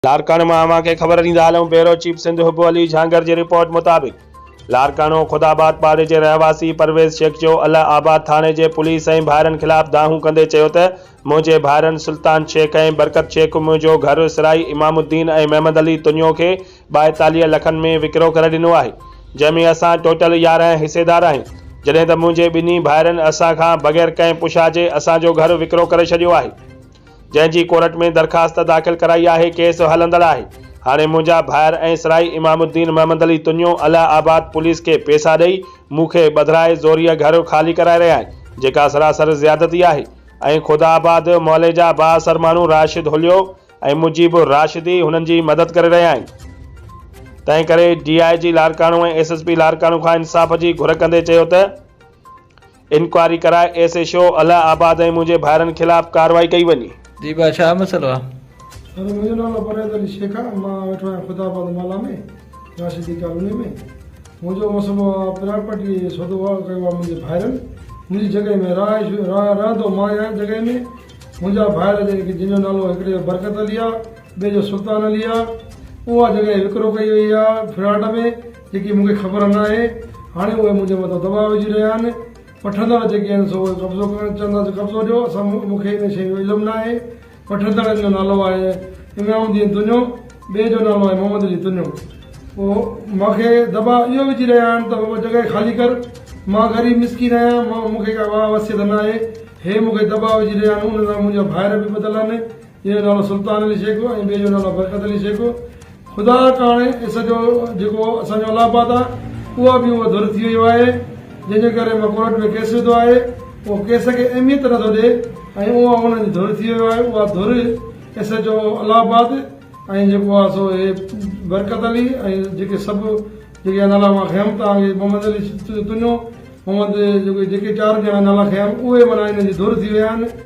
لاڙڪاڻي مان اوهان کي خبر ڏيندا هلون بيورو چيف سنڌ حب علي جهانگر جي رپورٽ مطابق لاڙڪاڻو خدا آباد پاڙي جي رهواسي پرويز شيخ جو الله آباد ٿاڻي جي پوليس ۽ ڀائرن خلاف دانهون ڪندي چيو ته منهنجي ڀائرن سلطان شيخ ۽ برڪت شيخ منهنجو گهر سرائي امام الدين ۽ محمد علي تنيو کي 42 لکن ۾ وڪرو ڪري ڏنو آهي جنهن ۾ اسان ٽوٽل 11 حصيدار آهيون جڏهن ته منهنجي ٻنهي ڀائرن اسان کان بغير ڪنهن پڇا جي اسان جو گهر وڪرو ڪري ڇڏيو آهي. جنهن جي ڪورٽ ۾ درخواست داخل ڪرائي آهي ڪيس هلندڙ آهي هاڻي منهنجا ڀائر ۽ سرائي امام الدين محمد علي تنيو اله آباد پوليس کي پيسا ڏئي مون کي ٻڌرائي زوريء گهر خالي ڪرائي رهيا آهن جيڪا سراسر زيادتي آهي ۽ خدا آباد محلي جا بااثر ماڻهو راشد هليو ۽ مجيب راشدي هنن جي مدد ڪري رهيا آهن تنهن ڪري ڊي I جي Larkana ۽ S S P Larkana کان انصاف جي گهر ڪندي چيو ته انڪوائري ڪرائي ايس ايڇ او اله آباد ۽ منهنجي ڀائرن خلاف ڪارروائي ڪئي وڃي. جي ڀاء ڇا مسئلو آ. سر منهنجو نالو پرويز علي شيخ آ مان ويٺو آهيان خدا آباد مالا ۾ راشدي ڪالوني ۾ منهنجو مسئلو آ پراپرٽي جو سودو آ ڪيو آ منهنجي ڀائرن منهنجي جڳهه ۾ رهائش رهندو مان آهيان جڳهه ۾ منهنجا ڀائر جيڪي جن جو نالو هڪڙي جو برڪت علي آ ٻئي جو سلطان علي آ اها جڳهه وڪرو ڪئي وئي آ فراڊ ۾ جيڪي مون کي خبر ناهي، هاڻي اهي منهنجي مٿان دٻاء وجهي رهيا آهن، وٺندڙ جيڪي آهن سو اهي قبضو ڪرڻ چون ٿا ته قبضو ڏيو، اسان مون کي ان شيء جو علم ناهي، وٺندڙن جو نالو آهي امام الدين تنيو، ٻئي جو نالو آهي محمد علي تنيو، پوء مون کي دٻاء اهو وجهي رهيا آهن ته بابا جڳهه خالي ڪر، مان غريب مسڪين آهيان، مون کي ڪا واهه وصيت ناهي، هي مون کي دٻاء وجهي رهيا آهن، انهن سان منهنجا ڀائر به ٻڌل آهن. جنهن جو نالو سلطان علي شيخ هو ۽ ٻئي جو نالو برڪت علي شيخ هو. خدا ڪاڻ اس جو جيڪو اسان جو الله آباد آهي اها به اها ڌر ٿي ويو آهي جنهن جي ڪري مان ڪورٽ ۾ ڪيس وڌو آهي اهو ڪيس کي اهميت نه ٿو ڏي ۽ اها انهن جي ڌر ٿي ويو آهي اها ڌر اس جو الله آباد ۽ جيڪو آهي سو هي برڪت علي ۽ جيڪي سڀ جيڪي نالا مان کنيم توهان کي محمد علي تنيو محمد جيڪي چار ڄڻا نالا کنيم اهي معنيٰ انهن جي ڌر ٿي ويا آهن.